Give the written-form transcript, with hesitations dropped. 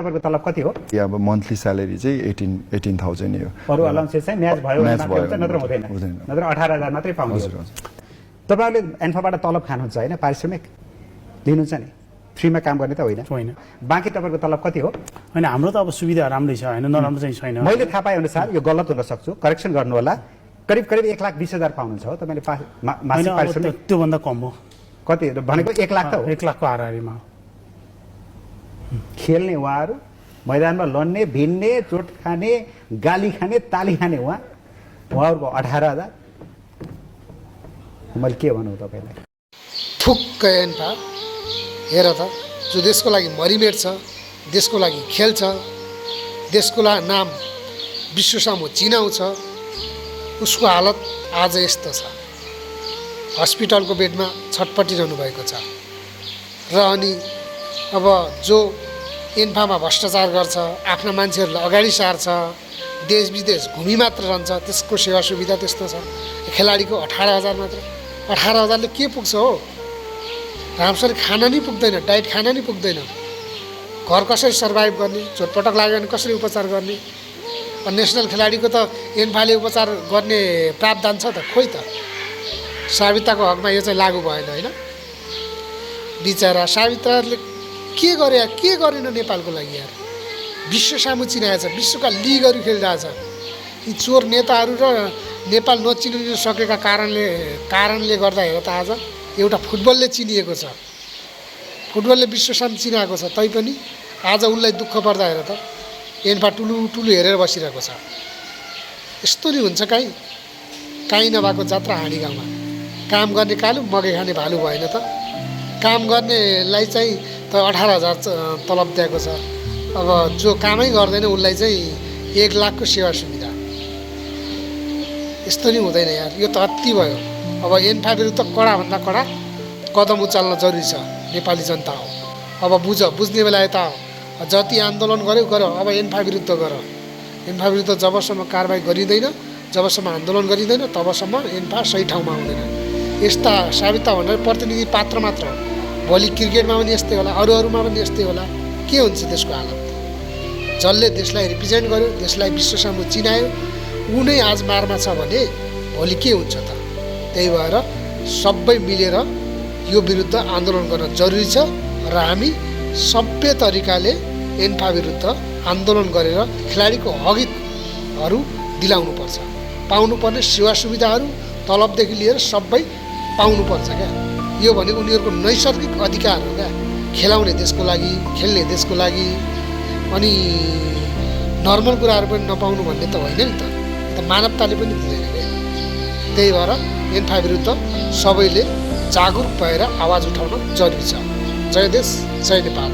तपाईको तलब कति हो? अब मन्थली स्यालेरी चाहिँ 18,000 हो। अरु अलाउन्सेस चाहिँ म्याच भयो भने मात्र हुन्छ, नत्र हुँदैन। नत्र 18,000 मात्रै पाउनुहुन्छ। तपाईहरुले एन्फाबाट तलब खानुहुन्छ हैन? पारिश्रमिक लिनुहुन्छ नि? फ्रीमा काम गर्ने त होइन? होइन। बाँकी तपाईको तलब कति हो? हैन, हाम्रो त अब सुविधा राम्रै छ हैन, नराम्रो चाहिँ छैन। मैले थाहा पाए अनुसार यो गलत हुन सक्छु, करेक्सन गर्नु होला। करिब 1,20,000 पाउनुहुन्छ हो तपाईले मासिक पारिश्रमिक? त्यो भन्दा कम हो। कति भनेको 1 लाख त हो? 1 लाखको हाराहारीमा। खेल्ने उहाँहरू, मैदानमा लड्ने, भिड्ने, चोट खाने, गाली खाने, ताली खाने उहाँहरूको 18,000। मैले के भनौँ तपाईँलाई? ठुक्क एन्फा हेर त, जो देशको लागि मरिमेट छ, देशको लागि खेल्छ, देशको नाम विश्व सामु चिनाउँछ, उसको हालत आज यस्तो छ। हस्पिटलको बेडमा छटपटिरहनु भएको छ। र अनि अब जो एन्फामा भ्रष्टाचार गर्छ, आफ्ना मान्छेहरूलाई अगाडि सार्छ, देश विदेश घुमी मात्र रहन्छ, त्यसको सेवा सुविधा त्यस्तो छ। खेलाडीको 18,000 मात्र। 18,000ले के पुग्छ हो? राम्रोसँग खाना नि पुग्दैन, डाइट खाना नि पुग्दैन। घर कसरी सर्भाइभ गर्ने? चोटपटक लाग्यो भने कसरी उपचार गर्ने? नेसनल खेलाडीको त एन्फाले उपचार गर्ने प्रावधान छ त? खोइ त। साविताको हकमा यो चाहिँ लागू भएन होइन? बिचरा साविताले के गरे, के गरेन नेपालको लागि यार? विश्व सामु चिनाएछ, विश्वका लिगहरू खेलिरहेछ। यी चोर नेताहरू र नेपाल नचिनिन सकेका कारणले गर्दा हेर त आज एउटा फुटबलले चिनिएको छ, फुटबलले विश्व सामु चिनाएको छ, तैपनि आज उनलाई दुःख पर्दा हेर त एन्फा टुलु हेरेर बसिरहेको छ। यस्तो नि हुन्छ काहीँ नभएको जात्रा हाँडी गाउँमा। काम गर्ने कालु, मकै खाने भालु भएन त? काम गर्नेलाई चाहिँ त 18,000 तलब दिएको छ। अब जो कामै गर्दैन उसलाई चाहिँ 1 लाखको सेवा सुविधा। यस्तो नि हुँदैन यार, यो त अति भयो। अब एन्फा विरुद्ध कडाभन्दा कडा कदम उचाल्न जरुरी छ। नेपाली जनता हो, अब बुझ्ने बेला यता जति आन्दोलन गर्यो। अब एन्फा विरुद्ध गर। एन्फा विरुद्ध जबसम्म कारबाही गरिँदैन, जबसम्म आन्दोलन गरिँदैन, तबसम्म एन्फा सही ठाउँमा आउँदैन। यस्ता साबिता भनेर प्रतिनिधि पात्र मात्र हो। भोलि क्रिकेटमा पनि यस्तै होला, अरूमा पनि यस्तै होला। के हुन्छ त्यसको हालत? जसले देशलाई रिप्रेजेन्ट गर्यो, देशलाई विश्वसामु चिनायो, ऊ नै आज मारमा छ भने भोलि के हुन्छ त? त्यही भएर सबै मिलेर यो विरुद्ध आन्दोलन गर्न जरुरी छ। र हामी सभ्य तरिकाले एन्फा विरुद्ध आन्दोलन गरेर खेलाडीको हकहरू दिलाउनुपर्छ। पाउनुपर्ने सेवा सुविधाहरू, तलबदेखि लिएर सबै पाउनुपर्छ क्या। यो भनेको उनीहरूको नैसर्गिक अधिकार हो क्या। खेलाउने देशको लागि, खेल्ने देशको लागि। अनि नर्मल कुराहरू पनि नपाउनु भन्ने त होइन नि त? मानवताले पनि दिँदैन क्या। त्यही भएर एन्फा विरुद्ध सबैले जागरुक भएर आवाज उठाउन जरुरी छ। जय देश, जय नेपाल।